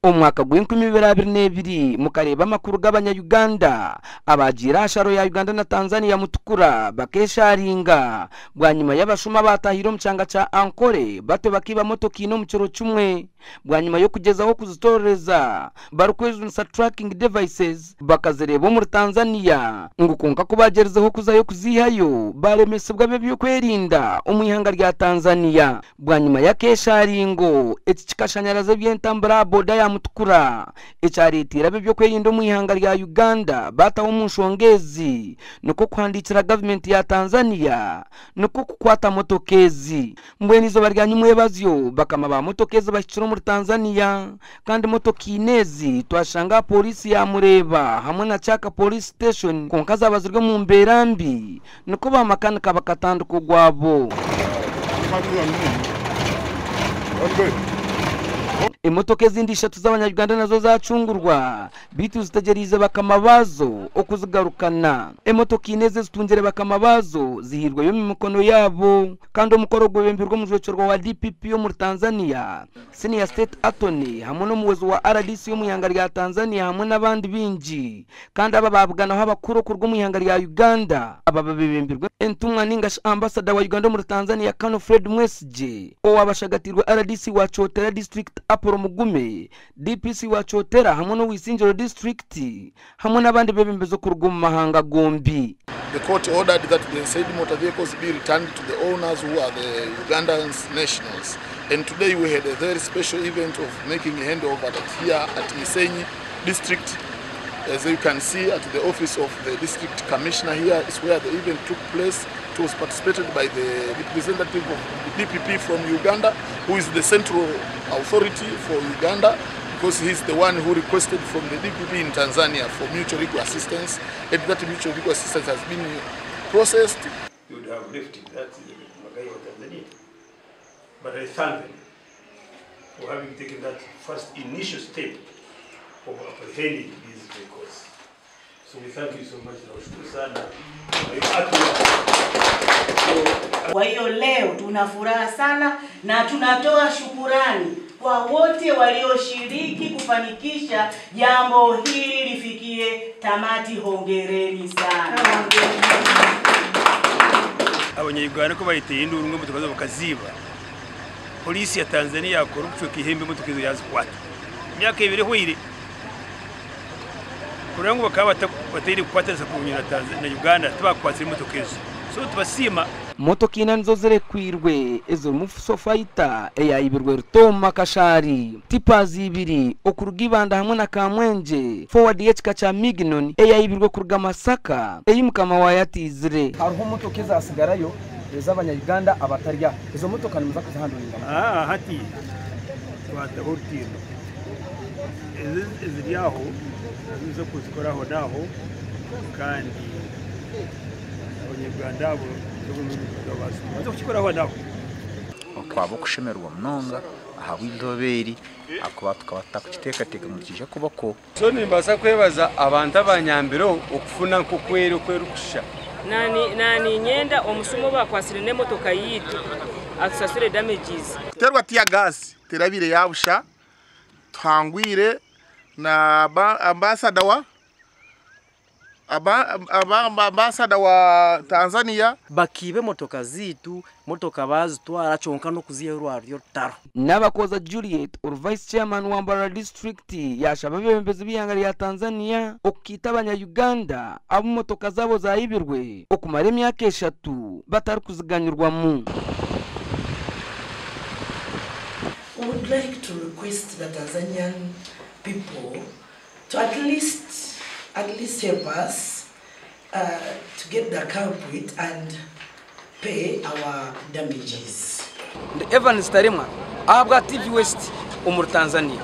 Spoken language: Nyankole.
Omu mwaka gw'enkumi ibiri 22 mukareeba amakuru g'abanya-Uganda abaagiire aha sharo ya Uganda na Tanzania Mutukura bakeesharinga bwanyima y'abashuma abaatahire omu kyanga kya Ankole batyo bakaiba motoka ina omu kiro kimwe bwanyima y'okugyezaho kuzitorereza barikwejunisa tracking devices bakazireeba omuri Tanzania ngu kwonka ku baagyerizeho kuzayo kuziihayo baaremesibwa ab'ebyokwerinda omu ihanga rya Tanzania. Bwanyima y'akeesharingo, eki kikashanyaraza eby'entambura aha boda ya Mutukura, ekyareeteire ab'ebyokwerinda omu ihanga rya Uganda baataho omu nshonga ezi nikwo kuhandiikira gavumenti ya Tanzania nikwo kukwata motoka ezi. Mbwenu eizooba rya nyimwebazyo, bakama ba motoka ezi bahikire omuri Tanzania kandi motoka ina ezi twashanga aha pooriisi ya Muleba hamwe na Kyaka Police Station kwonka zaaba ziri omu mbeera mbi nikwo baamakanika bakatandika ogwabo. Emotoka ezindi ishatu z'abanya-Uganda nazo zaacungurwa beitu zitegyereize bakama baazo okuzigarukana. Emotoka ina ezi ezitungire bakama baazo zihairweyo omu mikono yaabo kandi omukoro gwebembirwe omujwekyerwa wa DPP omuri Tanzania, Senior State Attorney hamwe n'omuhwezi wa rdc omu ihanga rya Tanzania hamwe n'abandi baingi kandi aba baabuganaho abakuru okuruga omu ihanga rya Uganda. Aba babebembirwe entumwa ninga shi Ambassador wa Uganda omuri Tanzania Colonel Fred Mwesigye, owabashagatiirwe rdc wa Kyotera District Apollo Mugume, DPC wa Kyotera hamwe n'owa Isingiro District hamwe n'abandi bebembezi okuruga omu mahanga gombi. The court ordered that the said motor vehicles be returned to the owners who are the Ugandan nationals. And today we had a very special event of making a handover that here at Misenyi district. As you can see at the office of the district commissioner here is where the event took place. It was participated by the representative of the DPP from Uganda, who is the central authority for Uganda, because he's the one who requested from the DPP in Tanzania for mutual legal assistance, and that mutual legal assistance has been processed. You would have left it at Magai wa Tanzania. But I thank them for having taken that first initial step of apprehending these vehicles. So we thank you so much. Nawashukuru sana. Kwa hiyo hatua. Kwa hiyo leo tuna furaha sana na tunatoa shukurani kwa wote walioshiriki kufanikisha jambo hili lifikie tamati. Hongereni sana. Abanyayuganda ko bayiteye induru ngo motoka zabo bakaziba. Polisi ya Tanzania yakora ubucuka ihembe motoka izo yazikwata. Imyaka ibiri ihwire. Kugira ngo bakaba batari kukwatanisa kubunyura Tanzania na Uganda tibakwatira emotoka ezo. So tubasiima. Motoka ina nizo zirekwirwe ezirimu Fuso Fighter eyayibirwe Rutooma Kashari, Tippers ibiri okuruga Ibanda hamwe na Kamwengye, Forward y'ekika kya Mignon eyayibirwe kuruga Masaka ei mukama waayo atiizire. Hariho motoka ezasigarayo ez'abanya-Uganda abatari aha. Ezo motoka nimuza kuzihanduringa muta? Hati twataho orutindo. Ezo eziri aho nazo nizo kuzikora aho n'aho kandi abanya-Uganda abo baza kukikora aho n'aho. Twaba okushemererwa munonga ahabw'eizooba eri ahakuba tukaba tutakukiteekateeka ngu nikiija kubako. So nimbaasa kwebaza abantu abanyambireho okufuna nk'okweri oku erikushusha. Na niinyenda omusuma obakwasire n'emotoka yiitu atusasure damages. Kuteerwa tear gas terabaire yaabusha tuhangwire na ambassador wa ambassador wa Tanzania. Bakiiba emotoka ziitu, motoka baazitwara kyonka n'okuziihayo rwaba ruri orutaro. Nabakoza Juliet ori Vice Chairman wa Mbarara District yashaba abebembezi b'eihanga rya Tanzania okukiita abanya-Uganda abu motoka zaabo zayibirwe okumara emyaka 3 batarikuziganyurwamu. We would like to request the Tanzanian people to at least help us to get the culprit and pay our damages. Ndi Evans Taremwa ahabwa TV West omuri Tanzania.